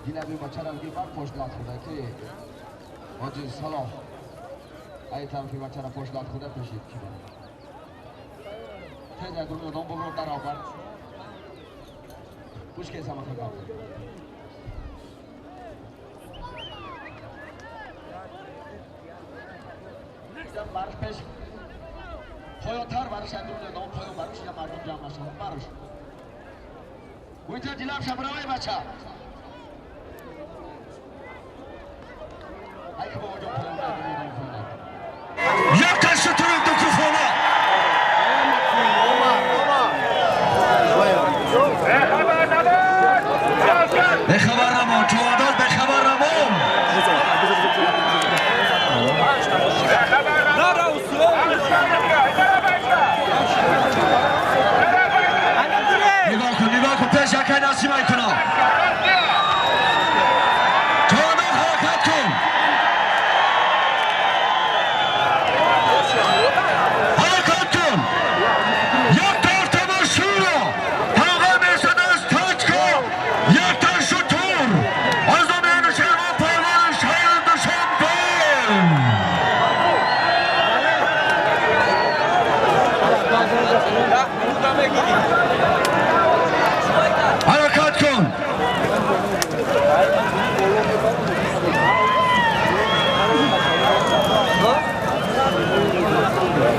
جلابی بچه را بگیر بر پشت لات خدا که حاجی صلاح ای طرفی بچه را پشت لات خدا پشید کی برد تیز درون ادام ببرو در آورد گوش که سمک کار برش پیش پایانتر برش درون ادام پایان برش یا مردم جمع شدن برش ویتر جلاب شبراوی بچه یک تا شطور دو کفانه به خبر نمان چوانداز به خبر نمان نگاه کن نگاه کن پیش یکی نسیمه کنم چوانداز حرکت کن حرکت کن یک طرف تماشیرا تاقه مرسدس تاچکا یک تا شطور از نام انوشیروان پهلوان شهر دوشنبه حرکت کن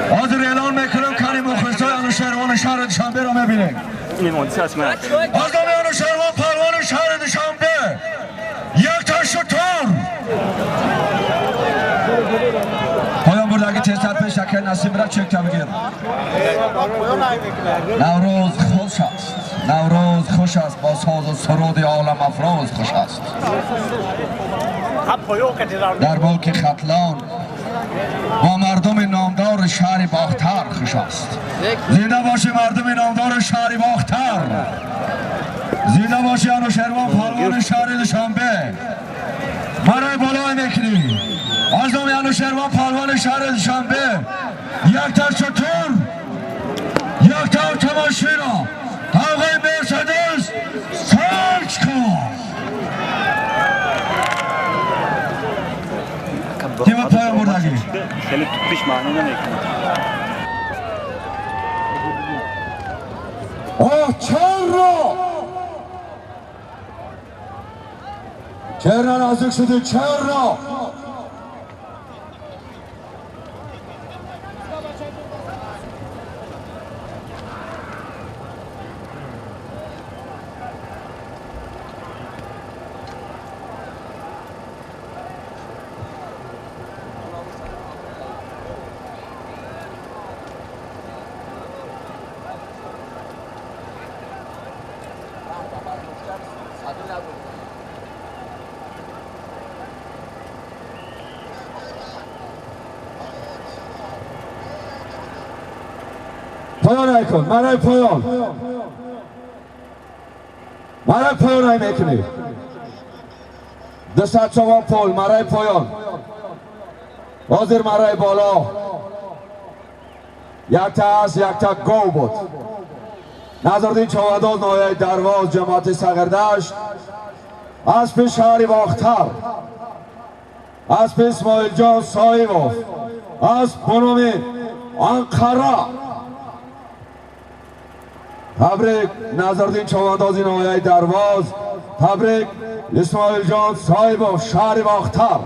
حاضر اعلان میکنم که مخلصای انوشیروان شهر دوشنبه را میبینیم. از نام انوشیروان پهلوان شهر دوشنبه یک تا شطور پایان بردگی تیزتر پیش که نسیم را چک تا بگیر. نوروز خوش است، نوروز خوش است، با ساز و سرود عالم افروز خوش است. در ملک ختلان با مردم نامدار شهر باختر خوش است. زنده باشی مردم نامدار شهر باختر، زنده باشی انوشیروان پهلوان شهر دوشنبه. برای بالای میکنی از نام انوشیروان پهلوان شهر دوشنبه یک تا شطور یک تا تماشیرا آقای مرسدس سرچ کن. تیم پایان بردگی خیلی توپیش معنی نمیکنه. آه چرا چرا نزدیک شدی چرا پایان ای کن مرای پایان مرای پایان ای میکنی 200 سوم پول مرای پایان حاضر مرای بالا یک تا از یک تا گو بود. نظردین چوانداز ناحیه درواز جماعت سغردشت اسب شهر باختر اسب اسماعیل جان صاحبوف اسب بنام انقره. تبریک نظردین چوانداز ناحیه درواز، تبریک اسماعیل جان صاحبوف شهر باختر.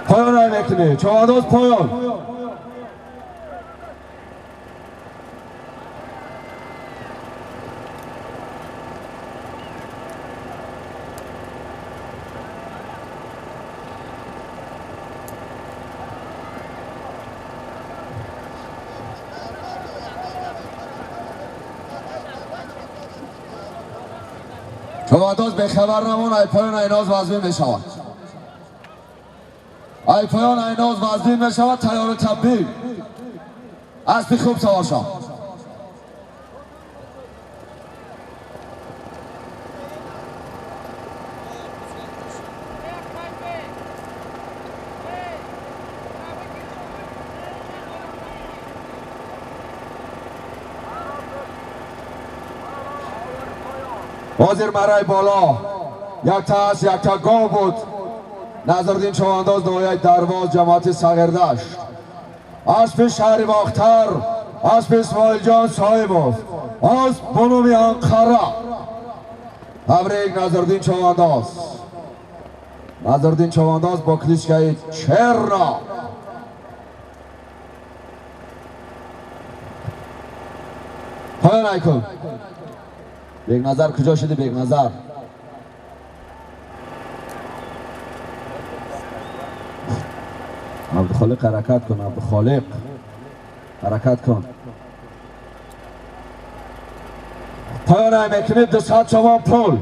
پایان رای میکنی چوانداز پایان. چوانداز به خبر نمون ای پایان ایناز وزمین میشود. ای پایان ایناز وزمین میشود. تیار تبدیل اسبی خوب سوار شد. حاضر مرای بالا یک تا است یک تا گاو بود. نظردین چوانداز نوایای درواز جماعت صغیردشت. اسب شهر باختر، اسب اسماعیل جان صاحبov، اسب بنومی انقره. تبریک نظردین چوانداز. نظردین چوانداز با کلیشکای چرنا. پایان ایکن. بیگ نظر کجا شدی بیگ نظر؟ عبدالخالق حرکت کن، عبدالخالق حرکت کن. پایان میکنید 200 شما پول.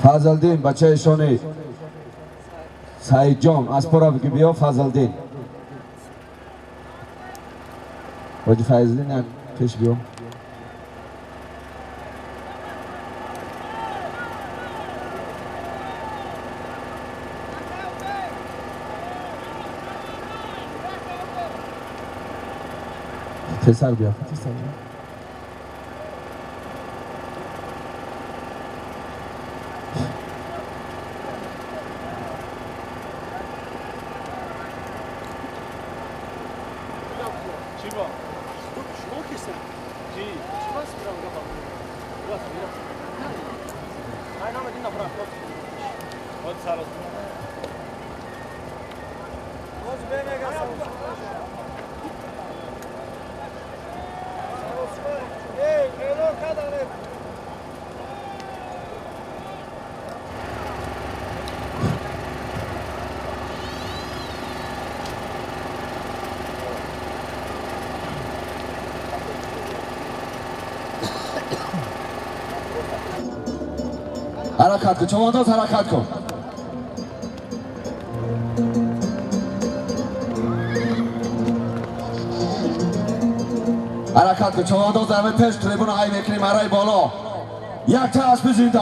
فضلدین بچه شونی سعید جان از پورا بگی بیا فضلدین. حاجی فضلدین یک پیش بیا. پسر بیا، پسر بیا. حرکت کن چوانداز، حرکت کن. حرکت کن چوانداز. همه پیش تریبون های میکنیم برای بالا. یک تا اسب زنده.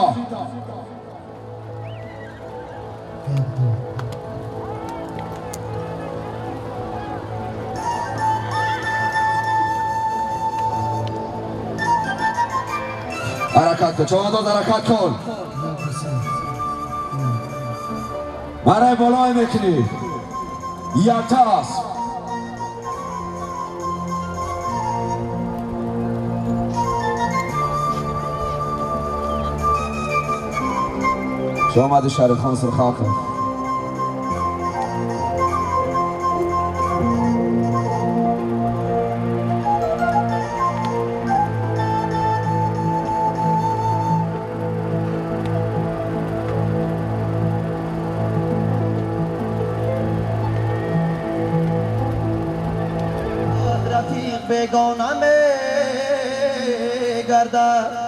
حرکت کن چوانداز، حرکت کن. برای بالای میکنی یک تا اسب. شما شریف خان سرخاکم. بیگانه می‌گردد.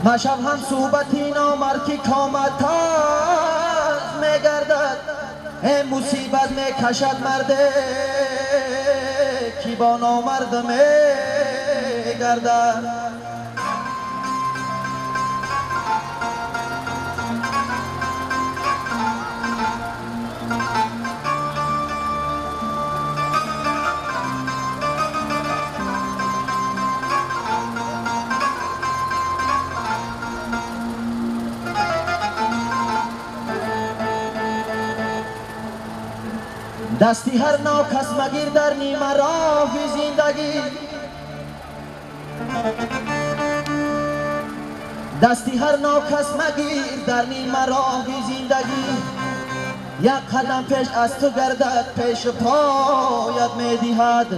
مشو هم صحبتی نامرد که کامت تلخ میگردد، مصیبت میکشد مرده کی با نامرد میگردد. Дасти ҳар нокас магир дар нима роҳи зиндагӣ. Дасти ҳар нокас магир дар нима роҳи зиндагӣ. Як қадам пеш аз ту гардад пеш поят медиҳад.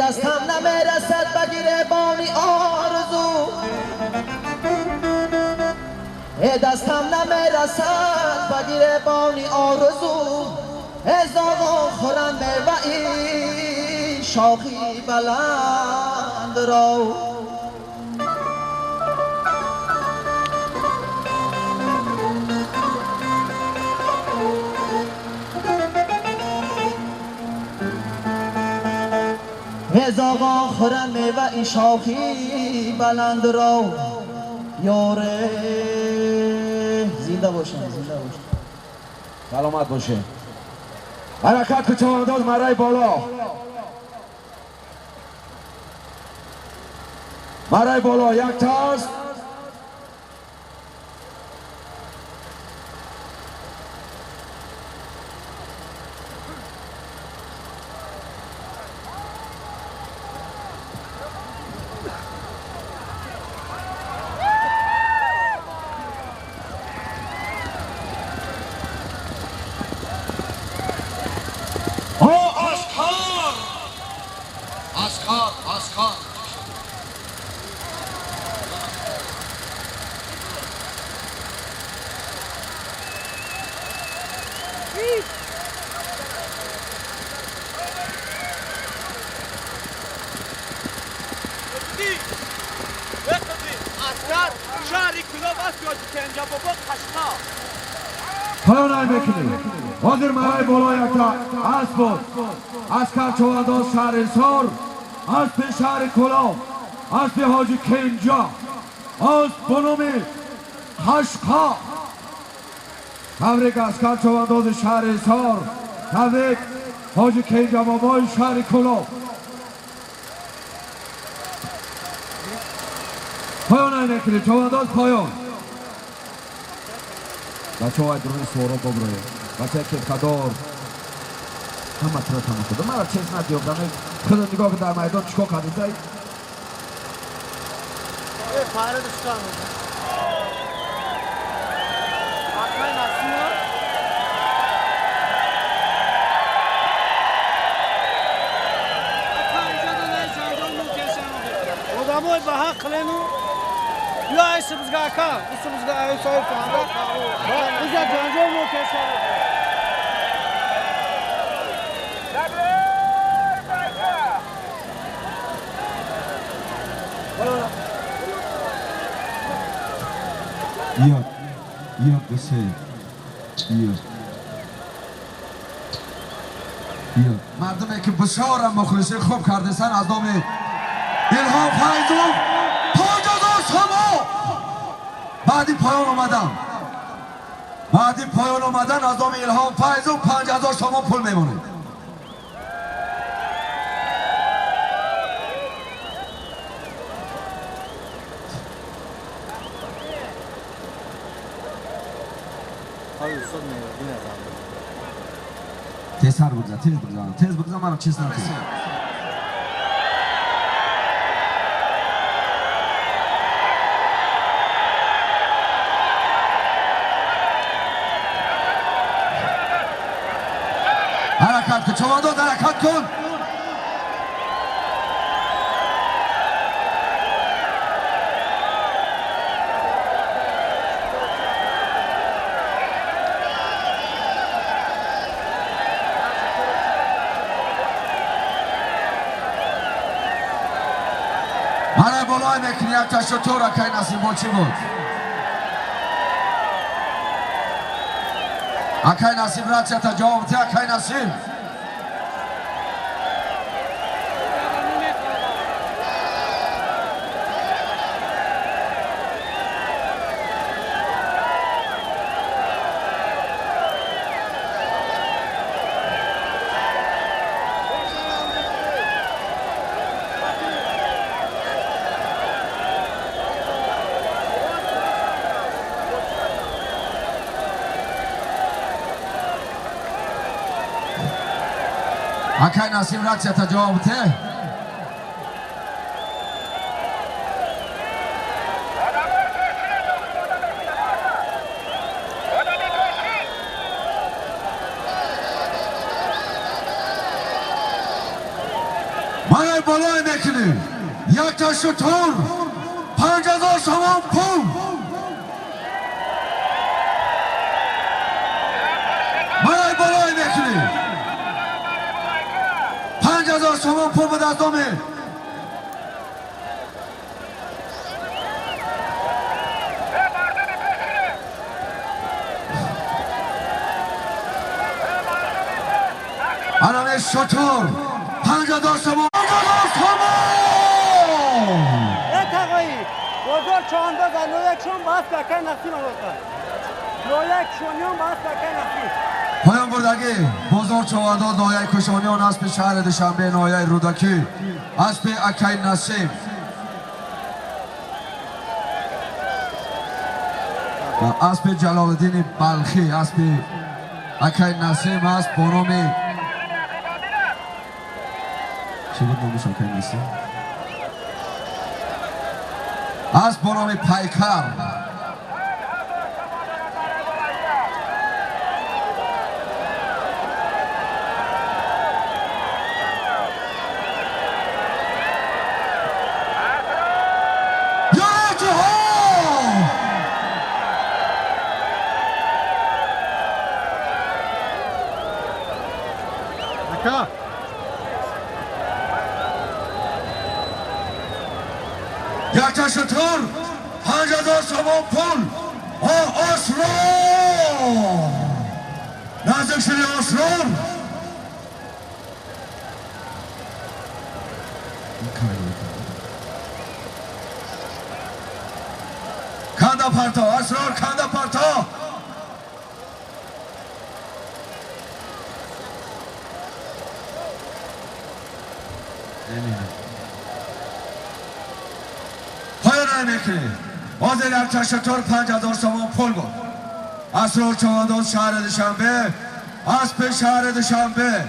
Дастам намерасад ба гиребони орзу. Дастам намерасад ба гиребони орзу. Зоғон хӯранд меваи шохи баланд ро. زاغان خورن میوه شاخی بلند را. یاره زنده باشن، زنده باشن، سلامت باشه. حرکت که چوانداز مرای بالا، مرای بالا یک تاست. حاضر مرای بالا یکتا اسب بود. اسکر چوانداز شهر حصار، اسب شهر کلاب، اسب حاجی کنجا، اسب به نام قشقا. تبریک اسکر چوانداز شهر حصار، تبریک حاجی کنجا بابای شهر کلاب. پایان نکنید چوانداز، پایان. بچه های درون سورا ببروید. بچه کتکدار همه ترا تماشا دار. مرا چیز ندیدم. خدا نگاه در میدان چیکار کردید؟ Fare düşkan. Atmayın aslında. Odamой ба ҳақ қилену ё ай сибзга ака, сибзга ай соҳиб фанда. Иза ҷанҷол мекашад. Як, як, ду, се, як, як. Мардуме ки бисёрам мухлиси хуб кардесан аз номи Илҳом Файзов 5000 сомон. Баъди поён омадан, баъди поён омадан аз номи Илҳом Файзов 5000 сомон пул мемонед. Тезтар бигзар, тез бигзар, тез бигзар, мана чиз накун. Ҳаракат кун, човандоз, ҳаракат кун. Мана болой мекунӣ як ташо ту ракай насиб бо чӣ буд? Акай насиб ратсията ҷавоб те, акай насиб. Акай Насим рацията ҷавоб те. Манай болой мекунӣ. Якта шутур, 5000 сомон пул. Манай болой мекунӣ. 5000 сомон пул ба даст омед. Анаме шутур, 5000 сомон. 5000 сомон! بازار چهانداز از نویکشون باید بکن نخیم آقا. نویکشونیون باید بکن نخیم. پایان بردگی بازار چهانداز نویک کشانیان اسب شهر دوشنبه نویک رودکی اسب اکی نسیم اسب جلال بلخی اسب اکی نسیم اسب با نام چی بود نامش اکی نسیم؟ از با نام پیکر یک شتر 5000 سوم پول اسرار نزدیک شدی اسرار کاندا پرتا اسرار کاندا پرتا حاضر یک شتر 5000 سوم پول بود. اسرار چوانداز شهر دوشنبه اسب شهر دوشنبه.